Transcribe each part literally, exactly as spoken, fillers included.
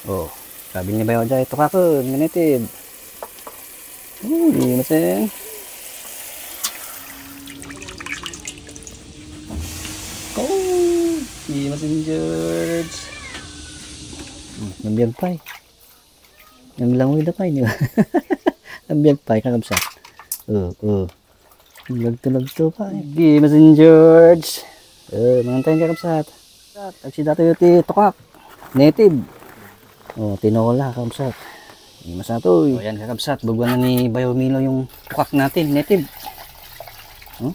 Oh, sabi ni Bayo jay, tukakon, native. Oh, di masen. Oh, di masen, George. Hmm, nagbiag pay. Naglangoy da pay, di ba? Nagbiag pay, kakabsat. Oh, oh. Nagtulog to pa. Di masen, George. Oh, mangan tayo, kakabsat. Agsidatayo ti tukak. Native. Oh, tinola, kakabsat. Di masen to, eh. Oh, yan, kakabsat. Baguan na ni Bayo Milo yung tukak natin, native. Oh,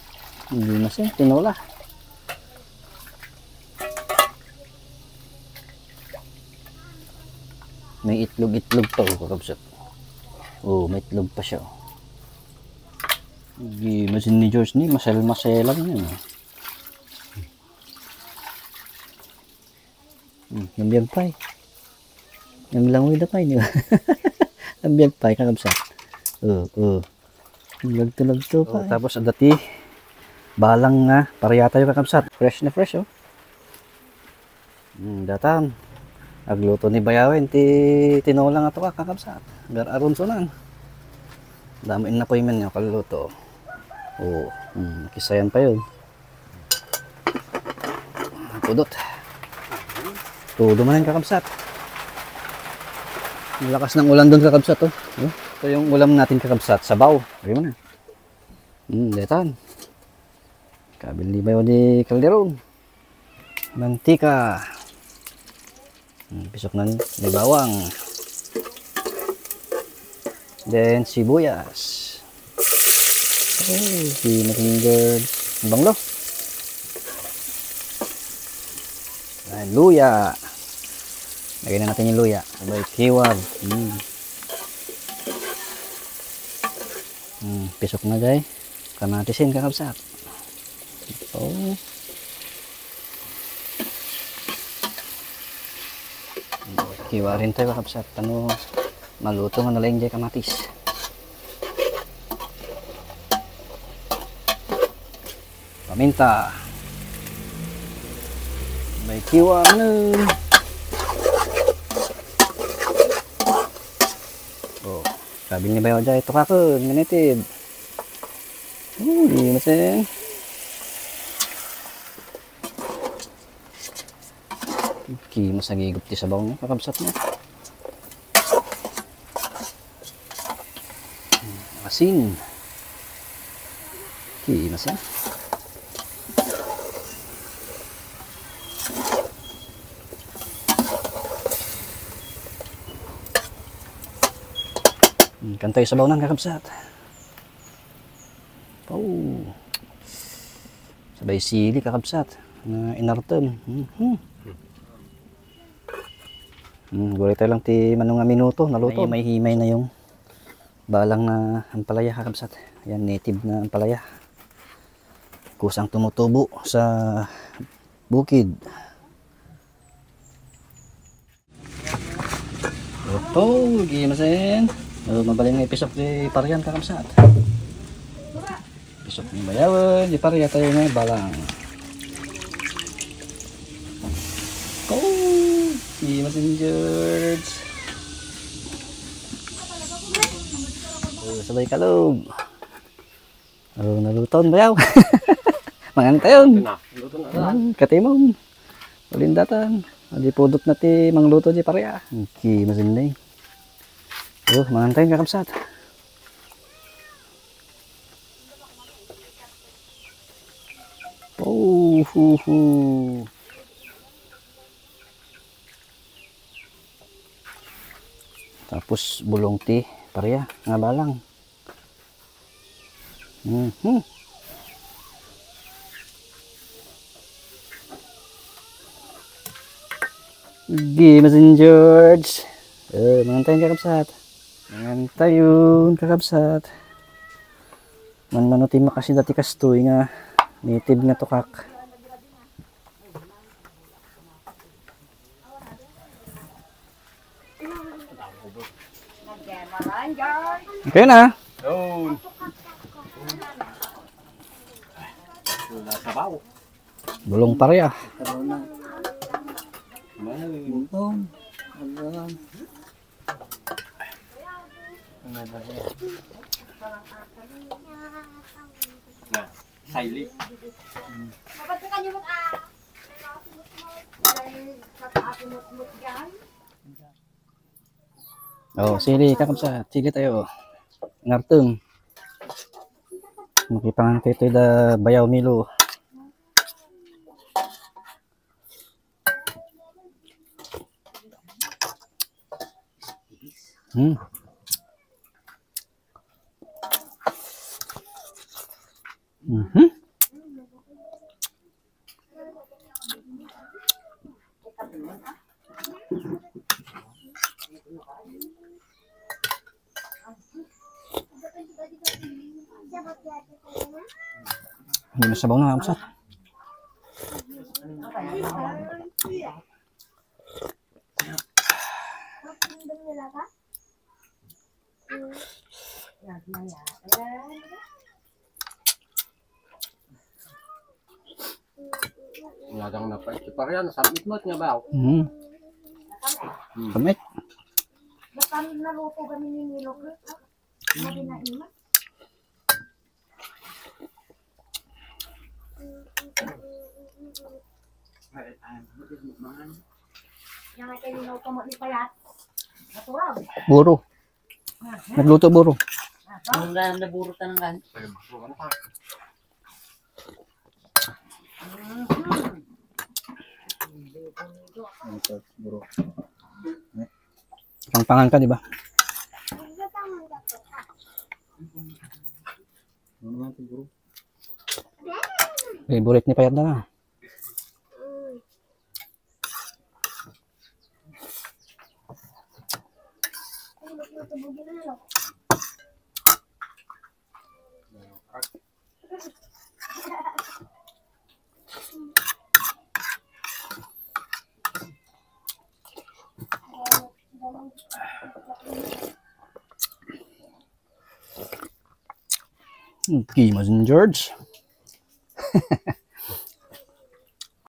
di masen, tinola. May itlog-itlog pa, oh, kakabsat. Oh, may itlog pa siya, oh. Di masen ni George ni, masel-maselan yan, oh. Hmm, nagbiag pay. Naglangoy da pay, di ba? Nagbiag pay, kakabsat. Oh, oh. Nagtulog to pa, eh. Tapos, adda ti balang nga paria tayo, kakabsat. Fresh na fresh, oh. Hmm, datan. Agluto ni Bayawen ti tinola nga tukak, kakabsat. Gar-aronsonan. Damo in napoy men nga kalluto. Oh, hmm, kisayan pa yun. Pudot. Todo man yan, kakabsat. Ang lakas ng ulan doon, kakabsat, oh. Oh, ito yung ulam natin, kakabsat. Sabaw. Lagyan mo na. Hmm, datan. Kabil ni Bayo ni Calderon. Mantika. Hmm, pisok na ni bawang. Then, sibuyas. Oh, di masen, George. Ang banglo. Ayan, luya. Lagyan na natin yung luya. Sabay kiwab. Hmm. Hmm, pisok na, jay. Kamatisin, kakabsat. Oh. Kiwarin tayo, kakabsat. Ano, maluto nga nalaing jay kamatis. Paminta. May kiwarin. Oh, sabi ni Bayo jay, tukakon, native. Oh, di masen. Okay, masagigup ti sabaw niya, kakabsat niya. Asin. Okay, masen. Hmm, kantay sabaw nan, kakabsat. Oh. Sabay sili, kakabsat. Na inartem. Mhm. Hmm, gulay tayo lang ti mano nga minuto, naluto. May himay-himay na yung balang na ampalaya, kakabsat. Yan, native na ampalaya. Kusang tumutubo sa bukid. Opo, gimasen. Oh, mabalin nga ipisok di parian, kakabsat. Pisok ni Bayawen, di paria tayo nga balang. Oh, gimasen, George. Oh, sabay kalog. Oh, naluton, bayaw. Mangan tayo. Ito na, luto na. Hmm, katimom. Ulindatan. Adi pudot na ti mangluto di paria. Okay, masinday. Oh, mangan tayo, kakabsat. Oh, hu, hu. Tapos bulong ti paria nga balang. Mhm. Gimasen, George. Eh, mangan tayo, kakabsat. Mangan tayo, kakabsat. Manmano ti makasida ti kastoy nga native nga tukak. Okay na. Yun. Wala sabaw. Bulong paria. Sabaw na. May. Bulong. Ano? Ano ba yan? Na, silent. Oh, sili, kakabsat. Sili tayo. Ngartem. Makipangan tayo tayo da bayaw Milo. Hmm. Mhm. Hindi na sabaw na, Amsa. Ngadang na pa ito pa riyan, sabit mo nga ba? Hmm. Hmm. Kamit. Baka naluto kami ni Milo. Hindi na imat. Ay, ay, ano yung mga Yang ay kayo ni payat. Natural. Buro. Nagluto buro. Ang ganang naburo tanang kan. Buro. Pangpangan ka, di ba? Ano naman siguro? Favorite ni Payat na na. Okay, Masin George.